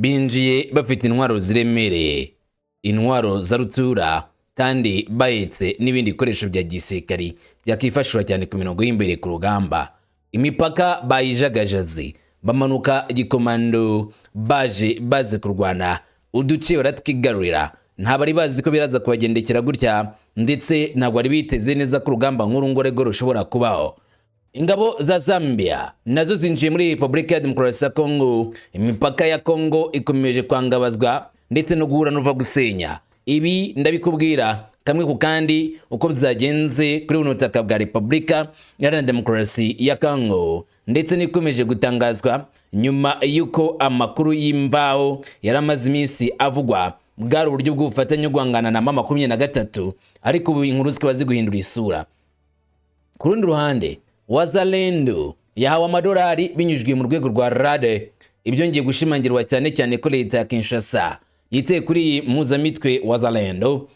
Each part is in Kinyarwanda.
Binjiye bafite intwaro ziremereye, intwaro za rutura, kandi bahetse n'ibindi bikoresho bya gisirikari byakifashishwa cyane ku mirongo y'imbere ku rugamba. Imipaka bayijagajaze, bamanuka igikomando, baje baze kurwana, uduce baratwigarurira. Nta bari bazi ko biraza kubagendekera gutya, ndetse ntabwo bari biteze neza ko urugamba nk'uru ngorego rushobora kubaho. Ingabo za Zambia nazo zinjiye muri Repubulika ya Demokarasi ya Kongo. Imipaka ya Kongo ikomeje kwangabazwa ndetse no guhura n'uva gusenya. Ibi ndabikubwira kamwe ku kandi uko byagenze kuri buno butaka bwa Repubulika Iharanira Demokarasi ya Kongo, ndetse n'ikomeje gutangazwa nyuma y'uko amakuru y'imvaho yari amaze iminsi avugwa bwari uburyo bw'ubufatanye guhangana na M23, ariko ubu inkuru zikaba ziguhindura isura. Ku rundi ruhande, Wazalendo yahawe amadolari binyujijwe mu rwego rwa RADE. Ibyo ngiye gushimangirwa cyane cyane ko leta ya Kinshasa yiteye kuri iyi mpuzamitwe Wazalendo,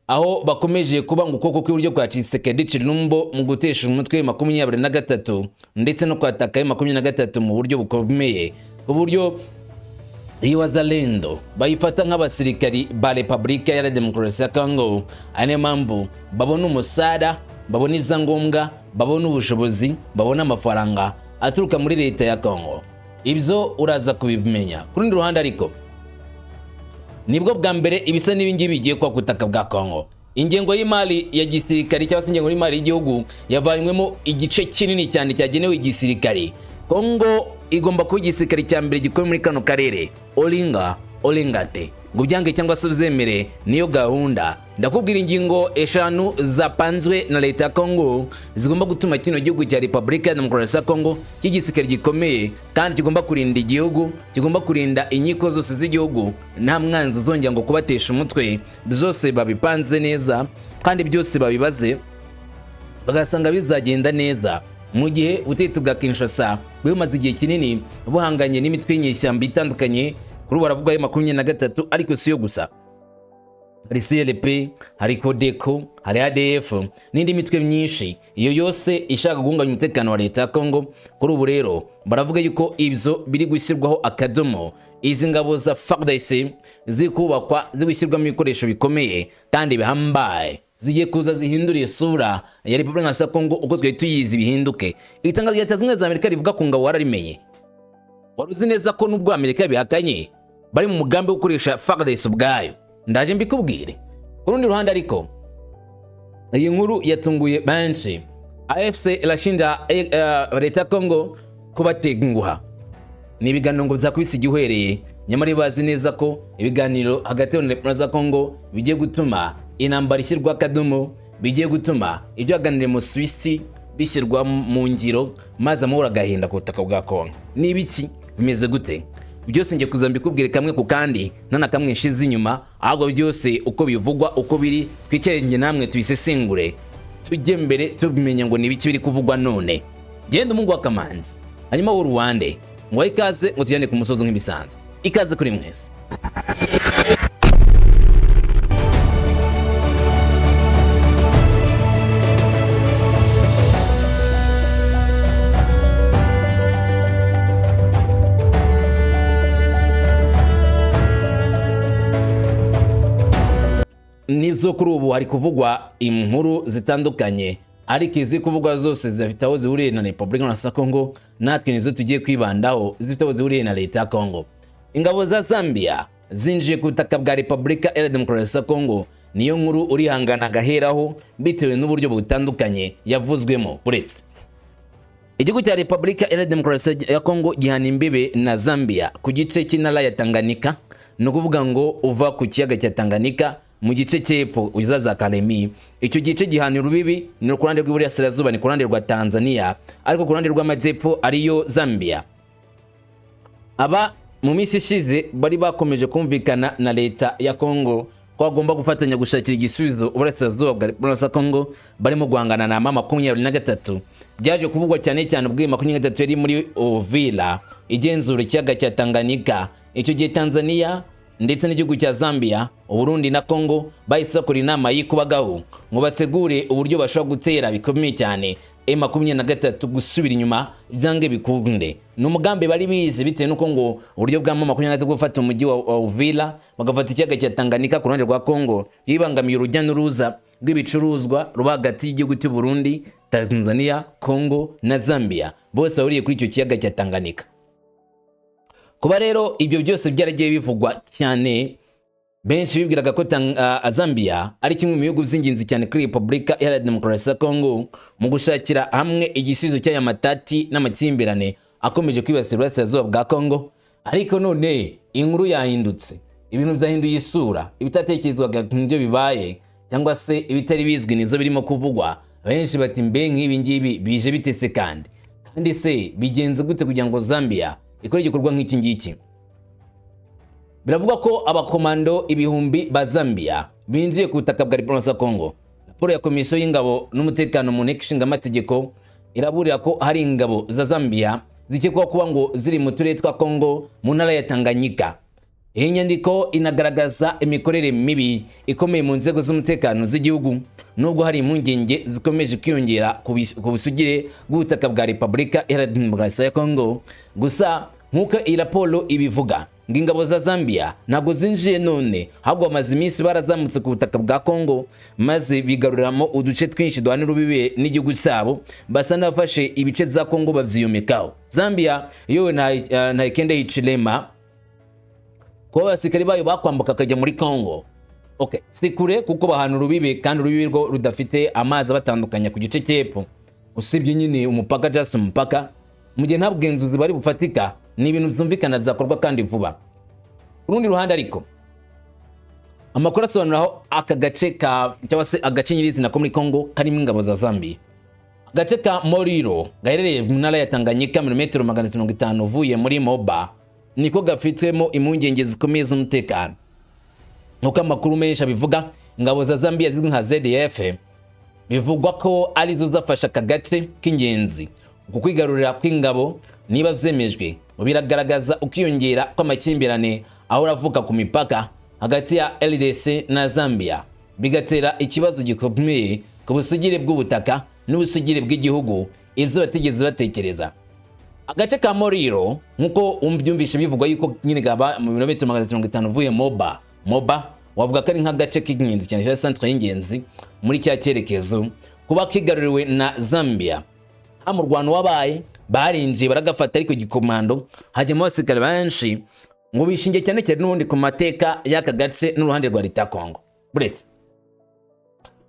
aho bakomeje kuba ngo ukuboko kw'iburyo kwa Tshisekedi Tshilombo mu gutesha umutwe 23 ndetse no kwataka 23 mu buryo bukomeye, ku buryo iyi Wazalendo bayifata nk'abasirikari ba Repubulika ya Demokarasi ya Congo. Ari niyo mpamvu babona umusada, babona ibyangombwa, babona ubushobozi, babona amafaranga aturuka muri leta ya Congo. Ibyo uraza kubimenya. Ku rundi ruhande ariko, nibwo bwa mbere ibisa n'ibingibi bigiye kuba ku butaka bwa Congo. Ingengo y'imari ya gisirikari cyangwa se ingengo y'imari y'igihugu yavanywemo igice kinini cyane cyagenewe igisirikari. Congo igomba kuba igisirikare cya mbere gikomeye muri kano karere. Olinga olingate, ngo ubyange cyangwa se ubyemere, niyo gahunda. Ndakubwira ingingo 5 zapanzwe na leta ya Congo zigomba gutuma kino gihugu cya Repubulika ya Demokarasi ya Congo cy'igisirikare gikomeye kandi kigomba kurinda igihugu, kigomba kurinda inkiko zose z'igihugu, nta mwanzi uzongera ngo kubatesha umutwe. Byose babipanze neza kandi byose babibaze, bagasanga bizagenda neza, mu gihe ubutegetsi bwa Kinshasa bumaze igihe kinini buhanganye n'imitwe y'inyeshyamba itandukanye. Kuri ubu baravuga ayo 23, ariko si yo gusa: hari CLP, hari Codeco, hari ADF n'indi mitwe myinshi, iyo yose ishaka guhungabanya umutekano wa leta ya Congo. Kuri ubu rero baravuga yuko ibyo biri gushyirwaho akadomo. Izi ngabo za FARDC ziri kubakwa, ziri gushyirwamo ibikoresho bikomeye kandi bihambaye, zigiye kuza zihindura isura ya Repubulika ya Congo uko twari tuyizi, bihinduke. Itangazo rya Leta Zunze Ubumwe za Amerika rivuga ku ngabo wararimenye? Wari uzi neza ko nubwo Amerika yabihakanye, bari mu mugambi wo gukoresha FARDC ubwayo? Ndaje mbikubwire. Ku rundi ruhande ariko, iyi nkuru yatunguye benshi. AFC irashinja leta ya Congo kubatenguha. Ni ibiganiro ngo byakubise igihwereye, nyamara bazi neza ko ibiganiro hagati ya Repubulika za Congo bigiye gutuma intambara ishyirwa akadomo, bigiye gutuma ibyo baganiriye mu Suwisi bishyirwa mu ngiro, maze amahoro agahinda ku butaka bwa Congo. Ni ibiki bimeze gute? Byose ngiye kuza mbikubwire kamwe ku kandi, nta na kamwe nshize inyuma, ahubwo byose uko bivugwa, uko biri, twicare njye namwe tubisesengure, tujye mbere tubimenye ngo ni ibiki biri kuvugwa none. Genda umuhungu wa Kamanzi, hanyuma w'uruwande ngo ikaze, ngo tujyane ku musozi nk'ibisanzwe. Ikaze kuri mwese. Nibyo, kuri ubu hari kuvugwa inkuru zitandukanye, ariko izi kuvugwa zose zifite aho zihuriye na Repubulika ya Congo, natwe nizo tugiye kwibandaho zifite aho zihuriye na leta ya Congo. Ingabo za Zambia zinjiye ku butaka bwa Repubulika ya Demokarasi ya Congo, niyo nkuru urihangana agaheraho bitewe n'uburyo butandukanye yavuzwemo. Uretse igihugu cya Repubulika ya Demokarasi ya Congo gihana imbibe na Zambia ku gice cy'intara ya Tanganyika, ni ukuvuga ngo uva ku kiyaga cya Tanganyika mu gice cy'epfo uza za Kalemi, icyo gice gihana urubibi ni ku ruhande rw'iburasirazuba, ni ku ruhande rwa Tanzania, ariko ku ruhande rw'amajyepfo ariyo Zambia. Aba mu minsi ishize bari bakomeje kumvikana na leta ya Congo ko bagomba gufatanya gushakira igisubizo uburasirazuba bwa Repubulika ya Congo barimo guhangana na M23. Byaje kuvugwa cyane cyane ubwo 23 yari muri Uvira igenzura ikiyaga cya Tanganyika. Icyo gihe Tanzania ndetse n'igihugu cya Zambia, Uburundi na Congo bahise bakora inama y'ikubagahu ngo bategure uburyo bashobora gutera bikomeye cyane M23 gusubira inyuma byange bikunde. Ni umugambi bari bizi, bitewe nuko ngo uburyo bwa M23 bwo gufata umujyi wa Uvira, bagafata ikiyaga cya Tanganyika ku ruhande rwa Congo, bibangamiye urujya n'uruza rw'ibicuruzwa ruba hagati y'igihugu cy'u Burundi, Tanzania, Congo na Zambia, bose bahuriye kuri icyo kiyaga cya Tanganyika. Kuba rero ibyo byose byaragiye bivugwa cyane, benshi bibwiraga ko Zambia ari kimwe mu bihugu by'ingenzi cyane kuri Repubulika Iharanira Demokarasi ya Congo mu gushakira hamwe igisubizo cy'aya matati n'amakimbirane akomeje kwibasira uburasirazuba bwa Congo. Ariko none inkuru yahindutse, ibintu byahinduye isura, ibitatekerezwaga nibyo bibaye, cyangwa se ibitari bizwi nibyo birimo kuvugwa. Benshi bati: "Mbe nk'ibi ngibi bije bitese kandi se bigenze gute kugira ngo Zambia ikore igikorwa nk'iki ngiki?" Biravugwa ko abakomando 1000 ba Zambia binjiye ku butaka bwa Repubulika ya Congo. Raporo ya Komisiyo y'Ingabo n'Umutekano mu Nteko Ishinga Amategeko iraburira ko hari ingabo za Zambia zikekwaho kuba ngo ziri mu turere twa Congo mu ntara ya Tanganyika. Iyi nyandiko inagaragaza imikorere mibi ikomeye mu nzego z'umutekano z'igihugu, nubwo hari impungenge zikomeje kwiyongera ku busugire bw'ubutaka bwa Repubulika Iharanira Demokarasi ya Congo. Gusa nk'uko iyi raporo ibivuga, ngo ingabo za Zambia ntabwo zinjiye none, ahubwo bamaze iminsi barazamutse ku butaka bwa Congo, maze bigaruriramo uduce twinshi duhana urubibe n'igihugu cyabo, basa n'abafashe ibice bya Congo babyiyomekaho. Zambia iyobowe na Hakainde Hichilema, kuba abasirikare bayo bakwambuka akajya muri Congo, okay, si kure kuko bahana urubibe, kandi urubibe rwo rudafite amazi abatandukanya ku gice cy'epfo, usibye nyine umupaka, just umupaka. Mu gihe nta bugenzuzi bari bufatika, ni ibintu byumvikana byakorwa kandi vuba. Ku rundi ruhande ariko, amakuru asobanura aho aka gace ka, cyangwa se agace nyirizina ko muri Congo karimo ingabo za Zambia, agace ka Moliro gaherereye mu ntara ya Tanganyika, milimetero 550 uvuye muri Moba, niko gafitwemo impungenge zikomeye z'umutekano. Nk'uko amakuru menshi abivuga, ingabo za Zambia zizwi nka ZDF bivugwa ko arizo zafashe aka gace k'ingenzi. Uku kwigarurira kw'ingabo, niba zemejwe, biragaragaza ukwiyongera kw'amakimbirane ahora avuka ku mipaka hagati ya RDC na Zambia, bigatera ikibazo gikomeye ku busugire bw'ubutaka n'ubusugire bw'igihugu, ibyo batigeze batekereza. Agace ka Moliro, nk'uko umbyumvishe bivugwa yuko nyine gaba mu birometero 550 uvuye Moba. Moba wavuga ko ari nk'agace k'ingenzi cyane, cyangwa centre y'ingenzi muri cya cyerekezo. Kuba kigaruriwe na Zambia, nta murwano wabaye, barinjiye baragafata, ariko gikomando hajyamo abasirikare benshi, ngo bishingiye cyane cyane n'ubundi ku mateka y'aka gace n'uruhande rwa leta ya Congo. Buretse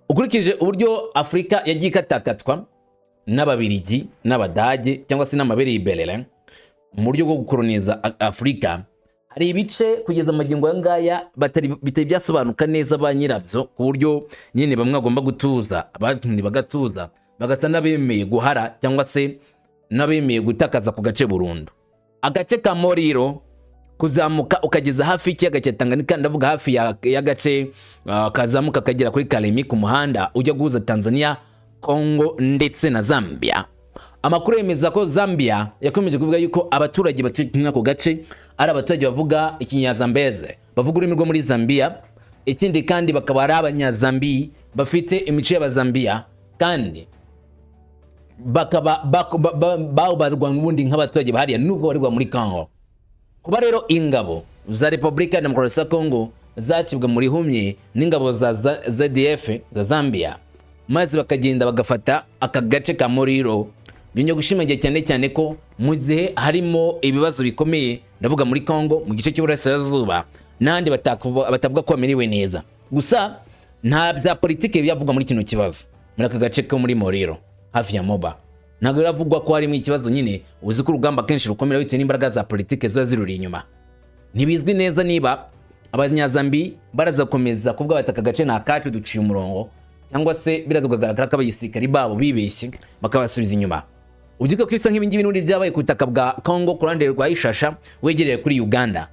ukurikije uburyo Afurika yagiye ikatakatwa n'Ababirigi n'Abadage, cyangwa se n'amabere y'Iberere mu buryo bwo gukoloniza Afurika, hari ibice kugeza amagingo aya ngaya bitari byasobanuka neza ba nyirabyo, ku buryo nyine bamwe bagomba gutuza, abandi bagatuza, bagasa n'abemeye guhara cyangwa se n'abemeye gutakaza ku gace burundu. Agace ka Moliro kuzamuka ukageza hafi y'ikiyaga cya Tanganyika, ndavuga hafi y'agace kazamuka kagera kuri Kalemi ku muhanda ujya guhuza Tanzania, Congo ndetse na Zambia. Amakuru yemeza ko Zambia yakomeje kuvuga yuko abaturage batuye muri ako gace ari abaturage bavuga Ikinyazambeze, bavuga ururimi rwo muri Zambia. Ikindi kandi bakaba ari Abanyazambi bafite imico y'Abazambiya, kandi bakaba babarwa n'ubundi nk'abaturage bahariya nubwo barirwa muri Congo. Kuba rero ingabo za Repubulika ya Demokarasi ya Congo zacibwa muri humye n'ingabo za ZDF za Zambia, maze bakagenda bagafata aka gace ka Moliro, byongeye gushimangira cyane cyane ko mu gihe harimo ibibazo bikomeye, ndavuga muri Congo mu gice cy'uburasirazuba n'ahandi batavuga ko bamerewe neza. Gusa nta bya politike byavugwa muri kino kibazo. Muri aka gace ko muri Moliro hafi ya Moba ntabwo biravugwa ko harimo ikibazo. Nyine uzi ko urugamba kenshi rukomera bitewe n'imbaraga za politike ziba ziruri inyuma. Ntibizwi neza niba Abanyazambi baraza gukomeza kuvuga bati: "Aka gace ni akacu, duciye umurongo," cyangwa se biraza kugaragara ko abasirikari babo bibeshye bakabasubiza inyuma. Ubyuka ko bisa nk'ibingibi n'ubundi byabaye ku butaka bwa Congo ku ruhande rwa Ishasha wegereye kuri Uganda.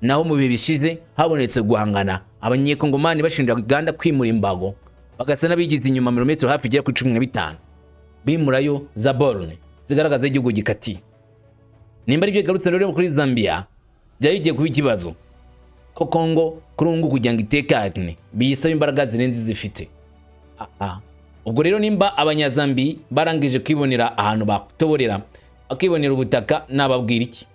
Naho mu bihe bishize habonetse guhangana, Abanyekongomani bashinja Uganda kwimura imbago, bagasa n'abigize inyuma milimetero hafi igera kuri 15, bimurayo za borne zigaragaza igihugu gikatiye. Nimba aribyo bigarutse rero kuri Zambia, byari bigiye kuba ikibazo ko Congo kuri ubu ngubu kugira ngo itekane biyisaba imbaraga zirenze zifite. Aha Ubwo rero nimba Abanyazambi barangije kwibonera ahantu batoborera, bakibonera ubutaka, nababwira iki?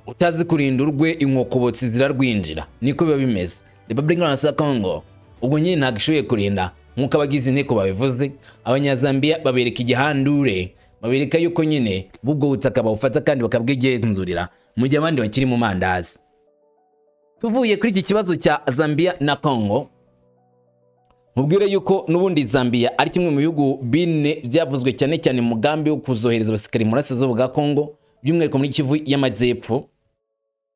Utazi kurinda urwe, inkokobotsi zirarwinjira, niko biba bimeze. Repubulika Iharanira Congo ubwo nyine ntabwo ishoboye kurinda nk'uko abagize inteko babivuze. Abanyazambiya babereka igihandure, babereka yuko nyine b'ubwo butaka bawufata kandi bakabwigenzurira mu gihe abandi bakiri mu mandazi. Tuvuye kuri iki kibazo cya Zambia na Congo, mubwire yuko n'ubundi Zambia ari kimwe mu bihugu bine byavuzwe cyane cyane mu mugambi wo kuzohereza abasirikari mu burasirazuba bwa Congo, by'umwihariko muri Kivu y'Amajyepfo,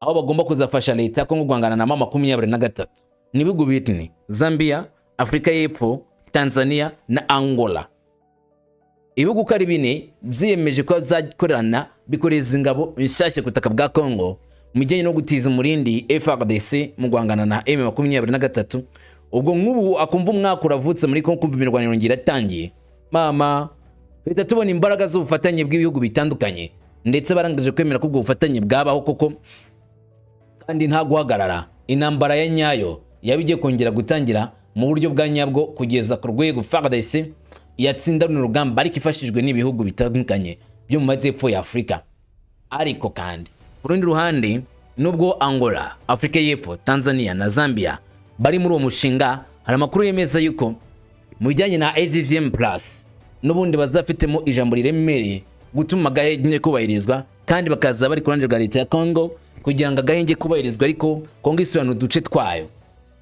aho bagomba kuzafasha leta ya Congo guhangana na M23. Ni ibihugu bine: Zambia, Afurika y'Epfo, Tanzania na Angola. Ibihugu uko ari bine byiyemeje kuba byakorana, bikoreza ingabo nshyashya ku butaka bwa Congo mu bijyanye no gutiza umurindi FARDC mu guhangana na M23. Ubwo nk'ubu akumva umwaka uravutse muri Congo, kumva imirwano yongera iratangiye, mama, tuhita tubona imbaraga z'ubufatanye bw'ibihugu bitandukanye, ndetse barangije kwemera ko ubwo bufatanye bwabaho koko kandi nta guhagarara. Intambara ya nyayo yaba igiye kongera gutangira mu buryo bwa nyabwo kugeza ku rwego FARDC yatsinda runo rugamba, ariko ifashijwe n'ibihugu bitandukanye byo mu majyepfo ya Afurika. Ariko kandi ku rundi ruhande, nubwo Angola, Afurika y'Epfo, Tanzania na Zambia bari muri uwo mushinga, hari amakuru yemeza yuko mu bijyanye na AGVM Plus n'ubundi bazafitemo ijambo riremereye gutuma agahenge kubahirizwa, kandi bakaza bari ku ruhande rwa leta ya Congo kugira ngo agahenge kubahirizwa, ariko Congo isubirana uduce twayo.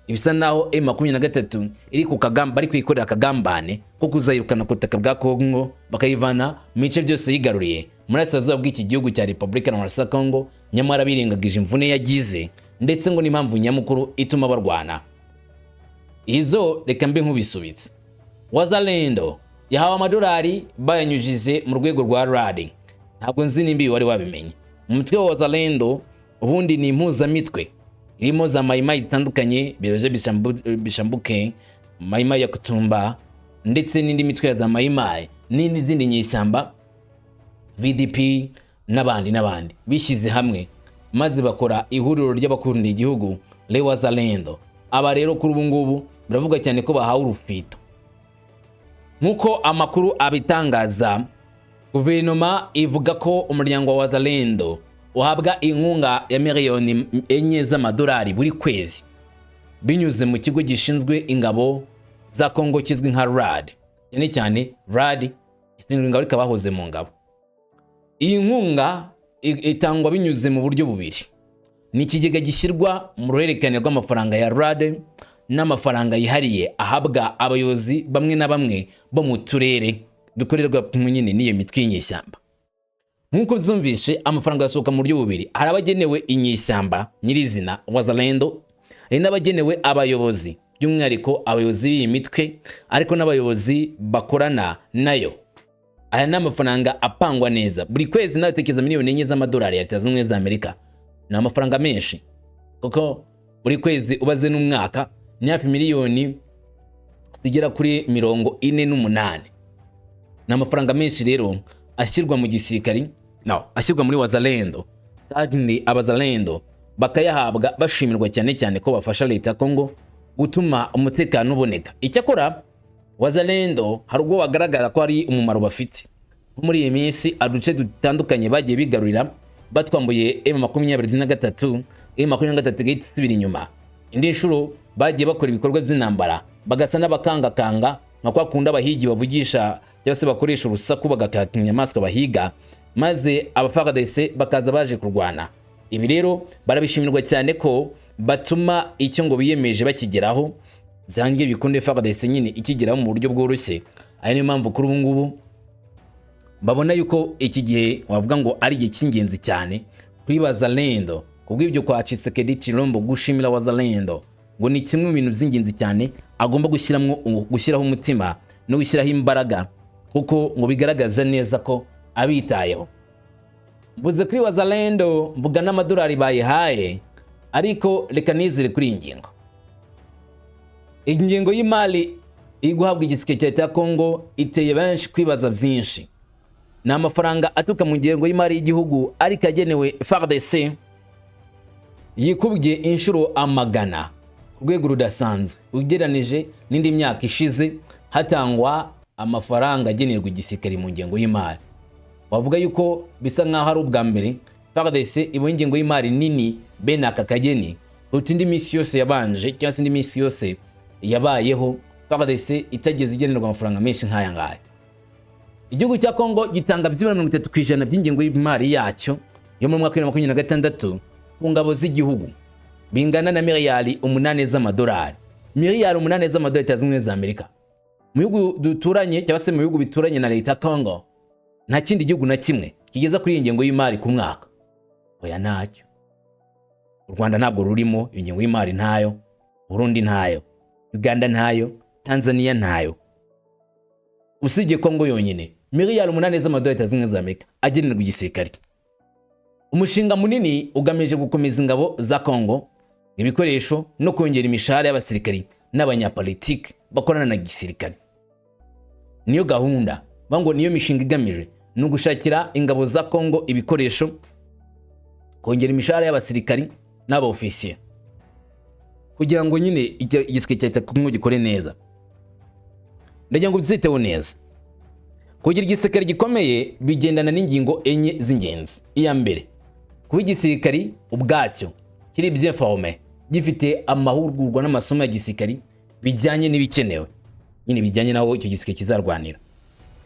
Ibisa naho M23 iri ku kagamba, bari kuyikorera akagambane ko kuzayirukana ku butaka bwa Congo, bakayivana mu bice byose yigaruriye muri asirazuba bw'iki gihugu cya Repubulika Iharanira Congo, nyamara birengagije imvune yagize, ndetse ngo n'impamvu nyamukuru ituma barwana. Izo reka mbe nkubisubitse. Wazalendo yahawe amadolari bayanyujije mu rwego rwa RAD. Ntabwo nzi nimba wari wabimenye. Umutwe wa Wazalendo ubundi ni impuzamitwe irimo za Mayimayi zitandukanye, Biroje Bishambuke, Mayimayi ya Kutumba, ndetse n'indi mitwe ya za Mayimayi n'izindi nyeshyamba, VDP n'abandi n'abandi, bishyize hamwe maze bakora ihuriro ry'abakunda igihugu, Les Wazalendo. Aba rero kuri ubu ngubu biravuga cyane ko bahawe urufito. Nk'uko amakuru abitangaza, guverinoma ivuga ko umuryango wa Wazalendo uhabwa inkunga ya miliyoni 4 z'amadolari buri kwezi binyuze mu kigo gishinzwe ingabo za Congo kizwi nka RAD. Cyane cyane RAD ishinzwe ingabo, ariko abahoze mu ngabo. Iyi nkunga itangwa binyuze mu buryo bubiri: ni ikigega gishyirwa mu ruhererekane rw'amafaranga ya RAD n'amafaranga yihariye ahabwa abayobozi bamwe na bamwe bo mu turere dukorerwa nyine n'iyo mitwe y'inyeshyamba. Nk'uko byumvishe, amafaranga asohoka mu buryo bubiri: hari abagenewe inyeshyamba nyirizina Wazalendo, hari n'abagenewe abayobozi, by'umwihariko abayobozi b'iyi mitwe, ariko n'abayobozi bakorana nayo. Aya ni amafaranga apangwa neza buri kwezi. Nawe tekereza, miliyoni 4 z'amadolari ya Leta Zunze Ubumwe za Amerika ni amafaranga menshi, kuko buri kwezi ubaze n'umwaka ni hafi miliyoni zigera kuri 48. Ni amafaranga menshi rero ashyirwa mu gisirikari, no ashyirwa muri Wazalendo, kandi Abazalendo bakayahabwa bashimirwa cyane cyane ko bafasha leta ya Congo gutuma umutekano uboneka. Icyakora Wazalendo hari ubwo bagaragara ko hari umumaro bafite, nko muri iyi minsi uduce dutandukanye bagiye bigarurira batwambuye M23, M23 igahita isubira inyuma. Indi nshuro bagiye bakora ibikorwa by'intambara bagasa n'abakangakanga, nka kwa kundi abahigi bavugisha cyangwa se bakoresha urusaku bagakaka inyamaswa bahiga, maze aba FARDC bakaza baje kurwana. Ibi rero barabishimirwa cyane ko batuma icyo ngo biyemeje bakigeraho, byangiye bikunde FARDC nyine ikigeraho mu buryo bworoshye. Ari niyo mpamvu kuri ubu ngubu babona yuko iki gihe wavuga ngo ari igihe cy'ingenzi cyane kuri Wazalendo. Kubw'ibyo, kwa Tshisekedi Chilombo, gushimira Wazalendo ngo ni kimwe mu bintu by'ingenzi cyane agomba gushyiraho umutima no gushyiraho imbaraga, kuko ngo bigaragaza neza ko abitayeho. Mvuze kuri Wazalendo, mvuga n'amadolari bayihaye, ariko reka nizere kuri iyi ngingo. Ingengo y'imari iri guhabwa igisirikare cya leta ya Congo iteye benshi kwibaza byinshi. Ni amafaranga aturuka mu ngengo y'imari y'igihugu, ariko agenewe FARDC, yikubye inshuro amagana ku rwego rudasanzwe ugereranije n'indi myaka ishize. Hatangwa amafaranga agenerwa igisirikare mu ngengo y'imari, wavuga yuko bisa nk'aho ari ubwa mbere FARDC ibonye ingengo y'imari nini bene aka kageni kuruta indi minsi yose yabanje, cyangwa se indi minsi yose yabayeho FARDC itageze igenerwa amafaranga menshi nk'aya ngaya. Igihugu cya Congo gitanga byibura 30% by'ingengo y'imari yacyo yo mu mwaka wa 2026 ku ngabo z'igihugu, bingana na miliyari 8 z'amadolari, miliyari 8 z'amadolari Leta Zunze Ubumwe za Amerika. Mu bihugu duturanye, cyangwa se mu bihugu bituranye na leta ya Congo, nta kindi gihugu na kimwe kigeza kuri iyi ngengo y'imari ku mwaka. Oya, ntacyo. U Rwanda ntabwo rurimo, iyo ngengo y'imari ntayo. Burundi ntayo, Uganda ntayo, Tanzania ntayo, usibye Congo yonyine. Miliyari 8 z'amadolari Leta Zunze Ubumwe za Amerika agenerwa igisirikare. Umushinga munini ugamije gukomeza ingabo za Congo, ibikoresho no kongera imishahara y'abasirikari n'abanyapolitiki bakorana na gisirikare. Niyo gahunda ngo niyo mishinga igamije ni ugushakira ingabo za Congo ibikoresho, kongera imishahara y'abasirikari n'abaofisiye, kugira ngo nyine igisirikare cya leta Congo gikore neza. Ndagira ngo byiteho neza. Kugira igisirikare gikomeye bigendana n'ingingo enye z'ingenzi. Iya mbere, kuba igisirikari ubwacyo kiri bien formé, gifite amahugurwa n'amasomo ya gisirikari bijyanye n'ibikenewe nyine, bijyanye n'aho icyo gisirikare kizarwanira.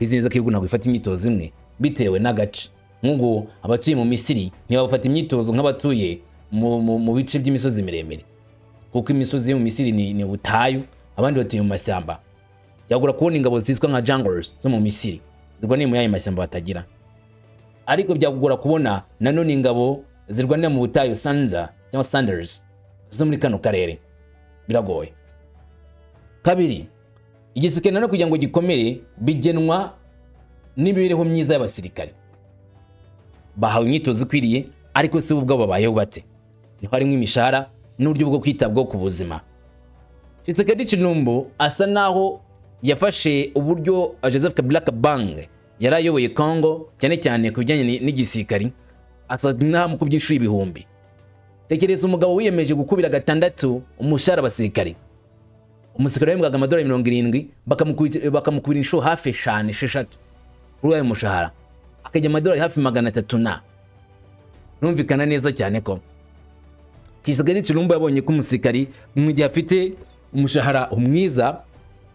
Bizi neza ko ibihugu ntabwo bifata imyitozo imwe bitewe n'agace. Nk'ubu abatuye mu Misiri ntibafata imyitozo nk'abatuye mu bice by'imisozi miremire, kuko imisozi yo mu Misiri ni ubutayu, abandi batuye mu mashyamba. Byagura kubona ingabo zitwa nka jungles zo mu Misiri zirwaniye muri ayo mashyamba batagira, ariko byakugora kubona nanone ingabo zirwanira mu butayu, sanza cyangwa sanders zo muri kano karere, biragoye. Kabiri, igisirikare nanone kugira ngo gikomere bigenwa n'imibereho myiza y'abasirikare. Bahawe imyitozo ikwiriye, ariko si bo ubwabo babayeho bate? Niho harimo imishahara n'uburyo bwo kwitabwaho ku buzima. Tshisekedi Tshilombo asa naho yafashe uburyo Joseph Kabila Kabange yari ayoboye Congo, cyane cyane ku bijyanye n'igisirikari, asa n'aho amukubye inshuro ibihumbi. Tekereza umugabo wiyemeje gukubira gatandatu umushahara abasirikari. Umusirikare wahembwaga amadolari 70, bakamukubira inshuro hafi eshanu, esheshatu kuri ayo mushahara, akajya amadolari hafi 300. Na numvikana neza cyane ko Tshisekedi Tshilombo yabonye ko umusirikari mu gihe afite umushahara mwiza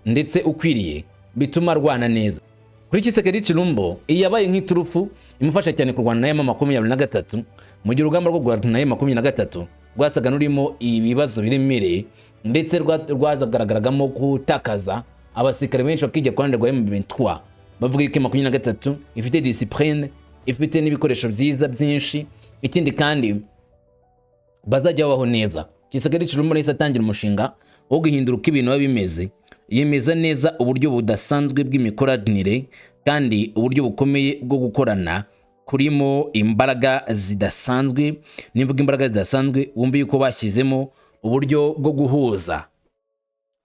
ndetse ukwiriye bituma arwana neza. Kuri Tshisekedi Tshilombo, iyi yabaye nk'iturufu imufasha cyane kurwana na M23, mu gihe urugamba rwo kurwana na M23 rwasaga n'urimo ibibazo biremereye, ndetse rwazagaragaragamo gutakaza abasirikare benshi bakijya ku ruhande rwa M23, bavuga yuko M23 ifite discipline, ifite n'ibikoresho byiza byinshi, ikindi kandi bazajya babaho neza. Tshisekedi Tshilombo yahise atangira umushinga wo guhindura uko ibintu biba bimeze, yemeza neza uburyo budasanzwe bw'imikoranire kandi uburyo bukomeye bwo gukorana kurimo imbaraga zidasanzwe. Nimvuga imbaraga zidasanzwe, wumve yuko bashyizemo uburyo bwo guhuza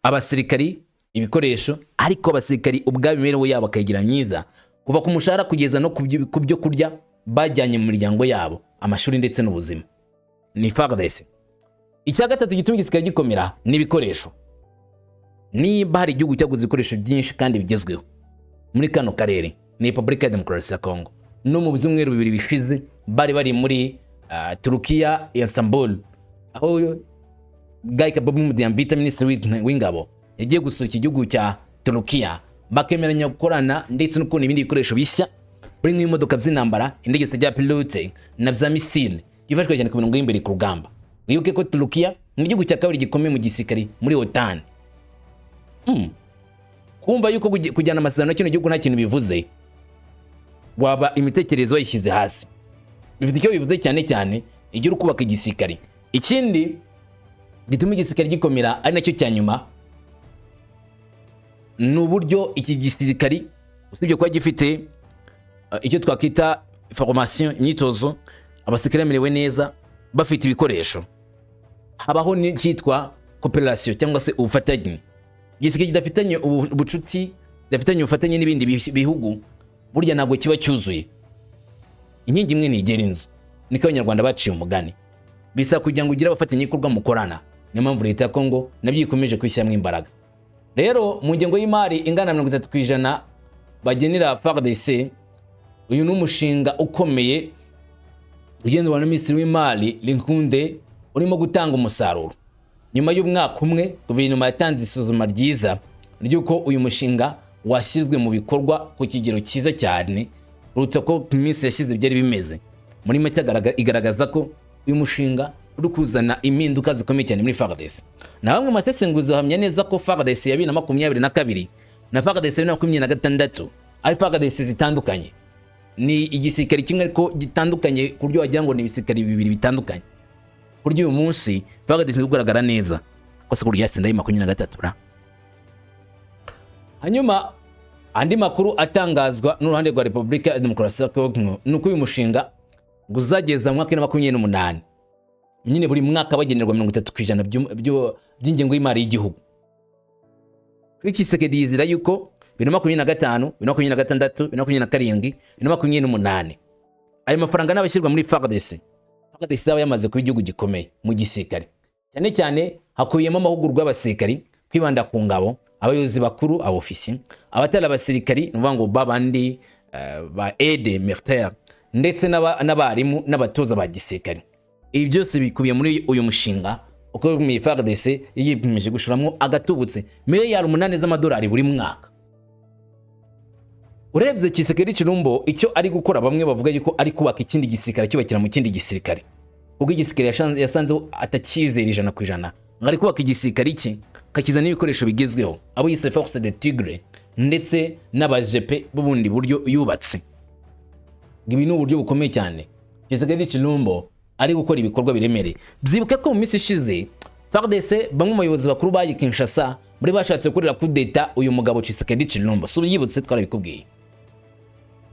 abasirikari, ibikoresho, ariko abasirikari ubwabo imibereho yabo bakayigira myiza, kuva ku mushahara kugeza no ku byo kurya bajyanye mu miryango yabo, amashuri ndetse n'ubuzima. Ni FARDC. Icya gatatu gituma igisirikare gikomera ni ibikoresho. Niba hari igihugu cyaguze ibikoresho byinshi kandi bigezweho muri kano karere, ni Repubulika ya Demokarasi ya Kongo. No mu byumweru 2 bishize bari muri Turukiya, Istanbul, aho Guy Kabombo Mudiamvita, minisitiri w'ingabo, yagiye gusura iki gihugu cya Turukiya, bakemeranya gukorana ndetse no kubona ibindi bikoresho bishya birimo imodoka z'intambara, indege zitagira pilote na za missile byifashishwa cyane ku mirongo y'imbere ku rugamba. Wibuke ko Turukiya ni igihugu cya kabiri gikomeye mu gisirikare muri OTAN. Kumva yuko kujyana amasezerano na kino gihugu nta kintu bivuze, waba imitekerereze wayishyize hasi. Bifite icyo bivuze, cyane cyane igihe uri kubaka igisirikare. Ikindi gituma igisirikare gikomera, ari nacyo cya nyuma, ni uburyo iki gisirikari, usibye kuba gifite icyo twakwita formation, imyitozo, abasirikare bamerewe neza, bafite ibikoresho, habaho n'icyitwa coopération cyangwa se ubufatanye. Igisirikare kidafitanye ubucuti, kidafitanye ubufatanye n'ibindi bihugu, burya ntabwo kiba cyuzuye. Inkingi imwe ntigera inzu, niko Abanyarwanda baciye umugani. Bisaba kugira ngo ugire abafatanyabikorwa mukorana. Niyo mpamvu leta ya Kongo nabyo ikomeje kwishyiramo imbaraga. Rero mu ngengo y'imari ingana na 30% bagenera FARDC, uyu ni umushinga ukomeye ugendwa na Minisitiri w'Imari Linkunde, urimo gutanga umusaruro. Nyuma y'umwaka umwe, guverinoma yatanze isuzuma ryiza ry'uko uyu mushinga washyizwe mu bikorwa ku kigero cyiza cyane kuruta ko mu minsi yashize byari bimeze. Muri make, igaragaza ko uyu mushinga uri kuzana impinduka zikomeye cyane muri FARDC. Na bamwe mu basesenguzi bahamya neza ko FARDC ya 2022 na FARDC ya 2026 ari FARDC zitandukanye. Ni igisirikare kimwe ariko gitandukanye, ku buryo wagira ngo ni ibisirikare bibiri bitandukanye, ku buryo uyu munsi FARDC iri kugaragara neza ko se kurya yatsinda 23 ra. Hanyuma andi makuru atangazwa n'uruhande rwa Repubulika ya Demokarasi ya Kongo ni uko uyu mushinga ngo uzageza mu mwaka wa 2028 nyine, buri mwaka bagenerwa 30% by'ingengo y'imari y'igihugu. Kuri Tshisekedi yizera yuko 2025, 2026, 2027, 2028 ayo mafaranga n'abashyirwa muri FARDC, FARDC izaba yamaze kuba igihugu gikomeye mu gisirikare. Cyane cyane hakubiyemo amahugurwa y'abasirikari, kwibanda ku ngabo, abayobozi bakuru, abofisiye, abatari abasirikari, ni ukuvuga ngo babandi ba aide militaire, ndetse n'abarimu n'abatoza ba gisirikare. Ibi byose bikubiye muri uyu mushinga uko mu FARDC yiyemeje gushoramo agatubutse miliyari 8 z'amadolari buri mwaka. Urebye Tshisekedi Tshilombo icyo ari gukora, bamwe bavuga yuko ari kubaka ikindi gisirikare, cyubakira mu kindi gisirikare, ubwo igisirikare yasanzeho atacyizera 100%, ngo ari kubaka igisirikare cye, akakizana n'ibikoresho bigezweho, abo yise Force de Tigre ndetse n'abajepe b'ubundi buryo yubatse. Ibi ni uburyo bukomeye cyane Tshisekedi Tshilombo ari gukora ibikorwa biremereye. Byibuke ko mu minsi ishize FARDC, bamwe mu bayobozi bakuru bayi Kinshasa muri bashatse gukorera kudeta uyu mugabo Tshisekedi Tshilombo. Si ubyibutse? Twarabikubwiye.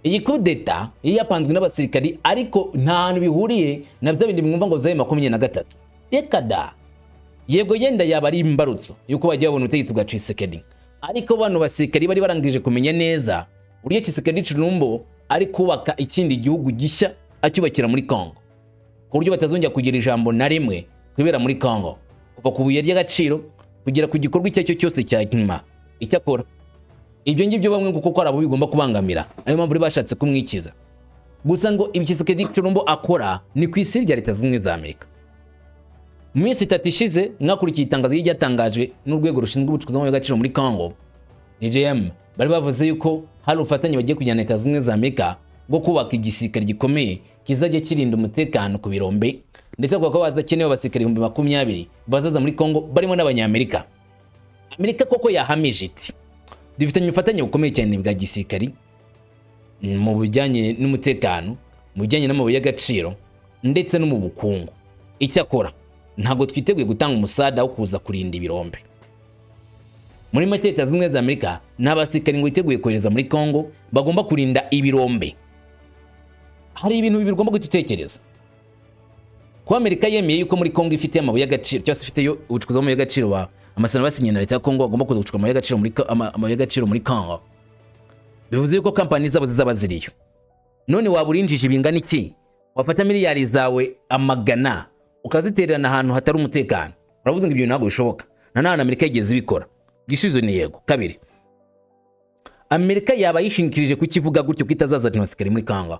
Iyi kudeta yari yapanzwe n'abasirikari, ariko nta hantu bihuriye na bya bindi mwumva ngo zaye 23. Reka da! Yego, yenda yaba ari imbarutso yuko bagiye babona ubutegetsi bwa Tshisekedi, ariko bano basirikari bari barangije kumenya neza uburyo Tshisekedi Tshilombo ari kubaka ikindi gihugu gishya, acyubakira muri Congo, ku buryo batazongera kugira ijambo na rimwe kwibera muri Congo, kuva ku buye ry'agaciro kugera ku gikorwa icyo ari cyo cyose cya nyuma. Icyakora ibyo ngibyo bamwe ngo kuko ari abo bigomba kubangamira, ariyo mpamvu bari bashatse kumwikiza. Gusa ngo ibi Tshisekedi Tshilombo akora ni ku isi rya Leta Zunze Ubumwe za Amerika. Mu minsi 3 ishize mwakurikiye itangazo ryatangajwe n'urwego rushinzwe ubucukuzi bw'amabuye y'agaciro muri Congo, DGM. Bari bavuze yuko hari ubufatanye bagiye kujyana na Leta Zunze Ubumwe za Amerika bwo kubaka igisirikare gikomeye kizajya kirinda umutekano ku birombe, ndetse bavuga ko bazakenewe abasirikare 20,000 bazaza muri Congo barimo n'Abanyamerika. Amerika koko yahamije iti: "Dufitanye ubufatanye bukomeye cyane bwa gisirikari mu bijyanye n'umutekano, mu bijyanye n'amabuye y'agaciro ndetse no mu bukungu. Icyakora ntabwo twiteguye gutanga umusada wo kuza kurinda ibirombe." Muri make, Leta Zunze Ubumwe za Amerika nta basirikari ngo yiteguye kohereza muri Congo bagomba kurinda ibirombe. Hari ibintu bibiri ugomba guhita utekereza. Kuba Amerika yemeye yuko muri Congo ifite amabuye y'agaciro, cyangwa se ifiteyo ubucukuzi bw'amabuye y'agaciro, ba amasezerano basinye na leta ya Congo, bagomba kuza gucukura amabuye y'agaciro muri Congo, bivuze yuko kampani zabo zizaba ziriyo. None waba urinjije bingana iki wafata miliyari zawe amagana ukazitererana ahantu hatari umutekano? Uravuze ngo ibyo ntabwo bishoboka, nta n'ahantu Amerika yigeze ibikora. Igisubizo ni yego. Kabiri, Amerika yaba yishingikirije kukivuga gutyo ko itazazana abasirikare muri Congo,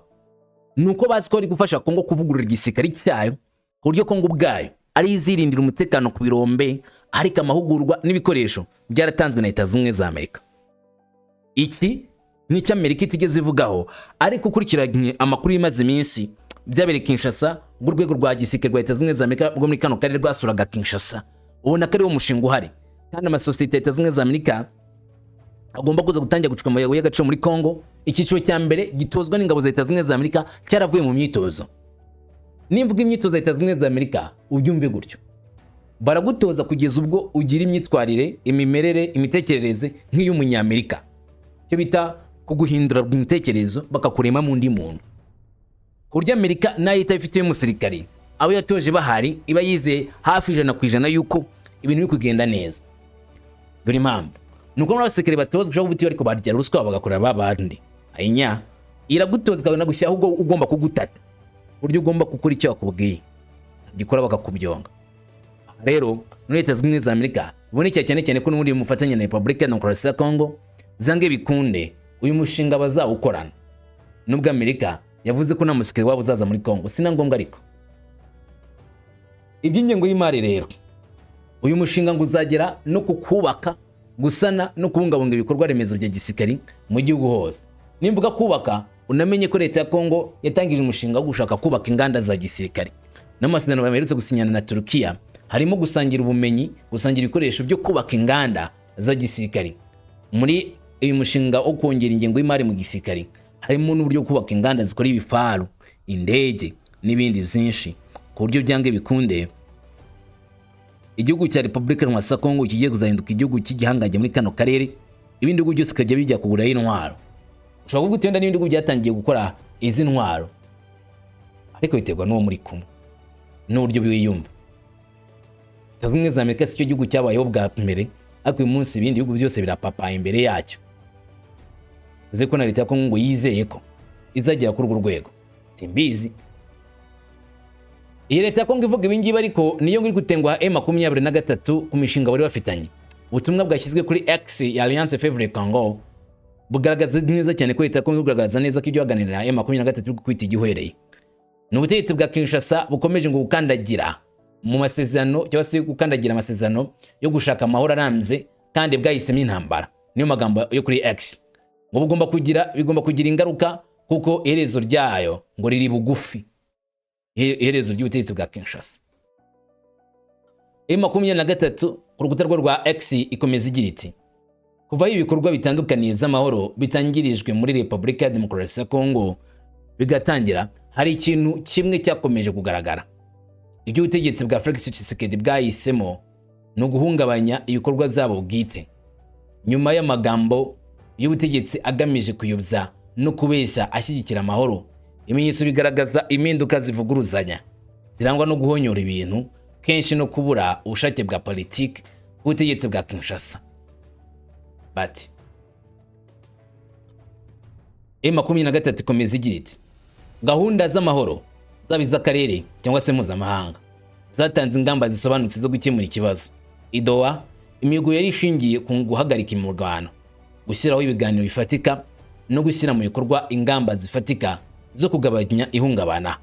ni uko bazi ko bari gufasha Kongo kuvugurura igisirikare cyayo, ku buryo Kongo ubwayo ari izirindira umutekano ku birombe, ariko amahugurwa n'ibikoresho byaratanzwe na Leta Zunze Ubumwe za Amerika. Iki ni icyo Amerika itigeze ivugaho, ariko ukurikiranye amakuru y'imaze iminsi byabereye Kinshasa, ubwo urwego rwa gisirikare rwa Leta Zunze Ubumwe za Amerika rwo muri kano karere rwasuraga Kinshasa, ubona ko ariwo mushinga uhari, kandi amasosiyete ya Leta Zunze Ubumwe za Amerika agomba kuza gutangira gucukura amabuye y'agaciro muri Congo. Icyiciro cya mbere gitozwa n'ingabo za Leta Zunze Ubumwe za Amerika cyaravuye mu myitozo. Nimvuga imyitozo ya Leta Zunze Ubumwe za Amerika, ubyumve gutyo: baragutoza kugeza ubwo ugira imyitwarire, imimerere, imitekerereze nk'iy'Umunyamerika, icyo bita kuguhindura imitekerezo, bakakuremamo undi muntu, ku buryo Amerika nayo itaba ifite umusirikari, abo yatoje bahari iba yizeye hafi 100% yuko ibintu biri kugenda neza. Dore impamvu: ni uko muri abasirikare batozwa ushobora kuba ariko barya ruswa, bagakorera ba bandi. Ayinya iragutoza ikabona gushyira ahubwo ugomba kugutata, uburyo ugomba gukora icyo bakubwiye gikora, bakakubyonga. Rero muri Leta Zunze Ubumwe za Amerika Bibonekera cyane cyane ko n'ubundi mufatanya na Repubulika ya Demokarasi ya Congo, byange bikunde uyu mushinga bazawukorana, nubwo Amerika yavuze ko nta musirikare wabo uzaza muri Congo. Si na ngombwa. Ariko iby'ingengo y'imari rero, uyu mushinga ngo uzagera no ku kubaka, gusana no kubungabunga ibikorwa remezo bya gisirikari mu gihugu hose. Nimvuga kubaka, unamenye ko leta ya Congo yatangije umushinga wo gushaka kubaka inganda za gisirikare. N'amasezerano baherutse gusinyana na Turukiya harimo gusangira ubumenyi, gusangira ibikoresho byo kubaka inganda za gisirikari. Muri uyu mushinga wo kongera ingengo y'imari mu gisirikari harimo n'uburyo bwo kubaka inganda zikora ibifaru, indege n'ibindi byinshi, ku buryo byange bikunde igihugu cya Repubulika ya Kongo kigiye kuzahinduka igihugu cy'igihangange muri kano karere, ibindi bihugu byose bikajya bijya kugurayo intwaro. Ushobora kuvuga uti wenda n'ibindi bihugu byatangiye gukora izi ntwaro, ariko biterwa n'uwo muri kumwe n'uburyo wiyumva. Leta Zunze Ubumwe za Amerika si cyo gihugu cyabayeho bwa mbere, ariko uyu munsi ibindi bihugu byose birapapaye imbere yacyo. Bivuze ko na leta ya Kongo ngo yizeye ko izagera kuri urwo rwego, simbizi. Iyi leta ya Kongo ivuga ibi ngibi, ariko niyo ngo iri gutenguha M23 ku mishinga bari bafitanye. Ubutumwa bwashyizwe kuri X ya Alliance Fleuve Congo bugaragaza neza cyane ko leta ya Kongo bugaragaza neza ko ibyo baganirira M23 iri kwita igihwereye. Ni ubutegetsi bwa Kinshasa bukomeje ngo gukandagira mu masezerano, cyangwa se gukandagira amasezerano yo gushaka amahoro arambye, kandi bwahisemo intambara. Niyo magambo yo kuri X. Ngo bugomba kugira, bigomba kugira ingaruka, kuko iherezo ryayo ngo riri bugufi, iherezo ry'ubutegetsi bwa Kinshasa. M23 ku rukuta rwe rwa X ikomeza igira iti: "Kuva aho ibikorwa bitandukanye by'amahoro bitangirijwe muri Repubulika ya Demokarasi ya Kongo bigatangira, hari ikintu kimwe cyakomeje kugaragara: ibyo ubutegetsi bwa Felix Tshisekedi bwahisemo ni uguhungabanya ibikorwa byabo bwite. Nyuma y'amagambo y'ubutegetsi agamije kuyobya no kubeshya ashyigikira amahoro, ibimenyetso bigaragaza impinduka zivuguruzanya zirangwa no guhonyora ibintu kenshi no kubura ubushake bwa politiki bw'ubutegetsi bwa Kinshasa." Bati M23 ikomeza igira iti: "Gahunda z'amahoro, zaba iz'akarere cyangwa se mpuzamahanga, zatanze ingamba zisobanutse zo gukemura ikibazo. I Doha, imihigo yari ishingiye ku guhagarika imirwano, gushyiraho ibiganiro bifatika no gushyira mu bikorwa ingamba zifatika zo kugabanya ihungabana."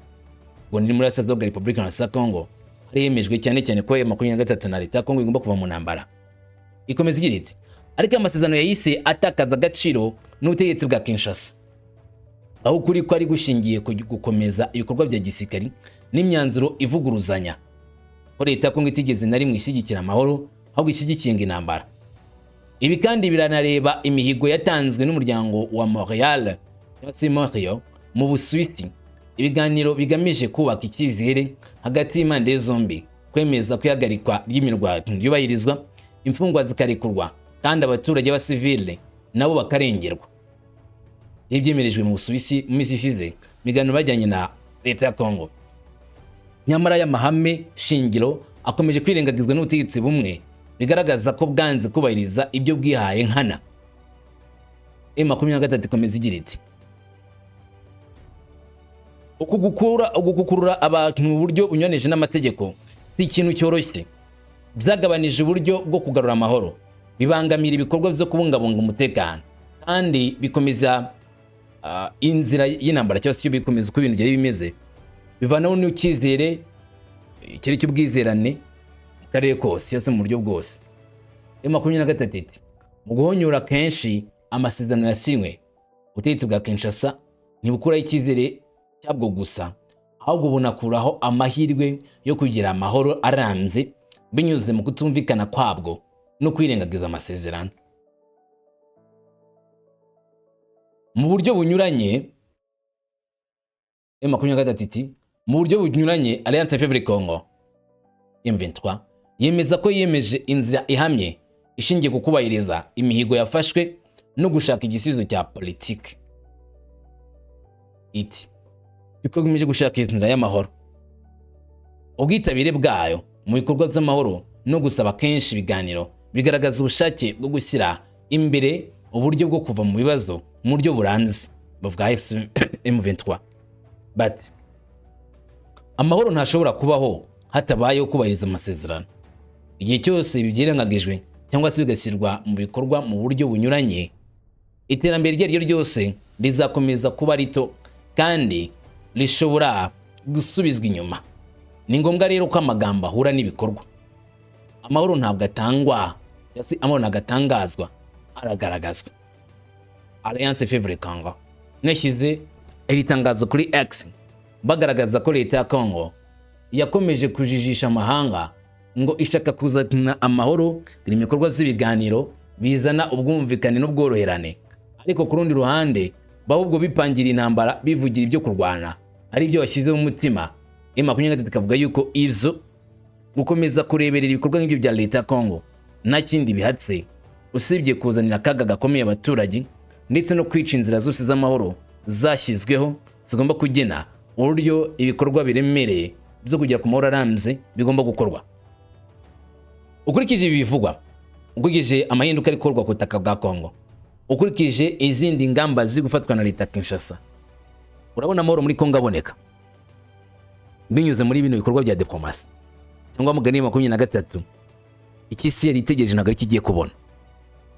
Ngo ni muri Burasirazuba bwa Repubulika ya Congo hari hemejwe cyane cyane ko M23 na leta ya Congo igomba kuva mu ntambara. Ikomeza igira iti: "Ariko amasezerano yahise atakaza agaciro n'ubutegetsi bwa Kinshasa, aho ukuri kwari gushingiye ku gukomeza ibikorwa bya gisirikari n'imyanzuro ivuguruzanya, ko leta ya Kongo itigeze na rimwe ishyigikira amahoro, ahubwo ishyigikiye ngo intambara. Ibi kandi biranareba imihigo yatanzwe n'umuryango wa Montreal, cyangwa se Montreal, mu Busuwisi, ibiganiro bigamije kubaka icyizere hagati y'impande zombi, kwemeza ko ihagarikwa ry'imirwano ryubahirizwa, imfungwa zikarekurwa, kandi abaturage b'abasivile nabo bakarengerwa. Ibi byemerejwe mu Busuwisi mu minsi ishize, ibiganiro bajyanye na leta ya Kongo. Nyamara aya mahame shingiro akomeje kwirengagizwa n'ubutegetsi bumwe, bigaragaza ko bwanze kubahiriza ibyo bwihaye nkana." M23 ikomeza igira iti: "Uku gukurura abantu mu buryo bunyuranije n'amategeko si ikintu cyoroshye. Byagabanije uburyo bwo kugarura amahoro, bibangamira ibikorwa byo kubungabunga umutekano, kandi bikomeza inzira y'intambara, cyangwa se bikomeza uko ibintu byari bimeze, bivanaho n'icyizere ikiri cy'ubwizerane mu karere kose, cyangwa se mu buryo bwose." M23 iti: "Mu guhonyora kenshi amasezerano yasinywe, ubutegetsi bwa Kinshasa ntibukuraho icyizere cyabwo gusa, ahubwo bunakuraho amahirwe yo kugira amahoro arambye binyuze mu kutumvikana kwabwo no kwirengagiza amasezerano mu buryo bunyuranye." M23 iti: "Mu buryo bunyuranye, Alliance Fleuve Congo M23 yemeza ko yiyemeje inzira ihamye ishingiye ku kubahiriza imihigo yafashwe no gushaka igisubizo cya politiki." Iti: "Ikomeje gushaka inzira y'amahoro. Ubwitabire bwayo mu bikorwa by'amahoro no gusaba kenshi ibiganiro bigaragaza ubushake bwo gushyira imbere uburyo bwo kuva mu bibazo mu buryo burambye." Bavuga M23 bati: "Amahoro ntashobora kubaho hatabayeho kubahiriza amasezerano." Igihe cyose ibi byirengagijwe cyangwa se bigashyirwa mu bikorwa mu buryo bunyuranye, iterambere iryo ari ryo ryose rizakomeza kuba rito kandi rishobora gusubizwa inyuma. Ni ngombwa rero ko amagambo ahura n'ibikorwa. Amahoro ntabwo atangwa, cyangwa se amahoro ntabwo atangazwa, aragaragazwa. Alliance Fleuve Congo yashyize iri tangazo kuri X, bagaragaza ko leta ya Congo yakomeje kujijisha amahanga ngo ishaka kuzana amahoro, ibikorwa by'ibiganiro bizana ubwumvikane n'ubworoherane, ariko ku rundi ruhande ahubwo bipangira intambara, bivugira ibyo kurwana ari byo bashyize mu mutima. M23 ikavuga yuko ivyo gukomeza kureberera ibikorwa nk'ibyo bya leta ya Congo nta kindi bihatse usibye kuzanira akaga gakomeye abaturage, ndetse no kwica inzira zose z'amahoro zashyizweho zigomba kugena uburyo ibikorwa biremereye byo kugera ku mahoro arambye bigomba gukorwa. Ukurikije ibi bivugwa, ukurikije amahinduka ari gukorwa ku butaka bwa Congo, ukurikije izindi ngamba ziri gufatwa na leta ya Kinshasa, urabona amahoro muri Congo aboneka binyuze muri bino bikorwa bya diplomasi, cyangwa mugani 23 icyo isi yari itegereje ntabwo ari igiye kubona?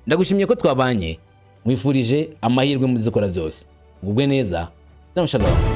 Ndagushimiye ko twabanye, mwifurije amahirwe mu byo ukora byose. Ugubwe neza. Shalom.